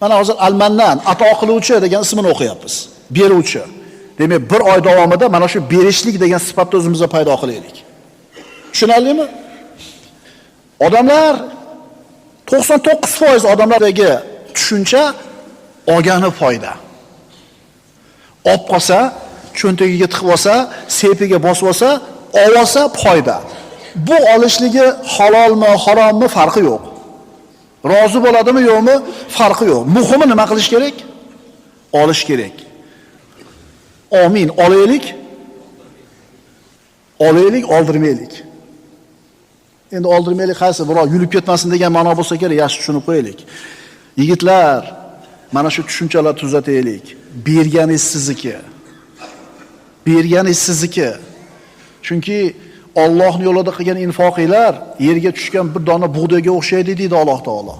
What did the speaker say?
Mana hozir Al-Mannan, ato qiluvchi degan ismini o'qiyapmiz. Beruvchi. Demak, bir oy davomida mana shu berishlik degan sifatni o'zimizda paydo qilaylik. Tushunarlimi? Odamlar 99% odamlardagi tushuncha olgani foyda. Olib qolsa, cho'ntagiga tiqib olsa, sepiga bosib olsa, olsa foyda. Bu olishligi halolmi, harommi farqi yo'q. Rozi bo'ladimi, yo'qmi farqi yo'q. Muhimi nima qilish kerak? Olish kerak. Amin, olaylik. Olaylik, oldirmaylik. Endi oldirmaylik qaysi, birov yulib ketmasin degan ma'no bo'lsa kerak, yaxshi tushunib qo'yaylik. Yigitlar, mana shu tushunchalar tuzataylik. Berganingiz sizniki. Berganingiz sizniki. Chunki Allohning yo'lida qilgan infoqinglar yerga tushgan bir dona bug'doyga o'xshaydi deydi Alloh taolo.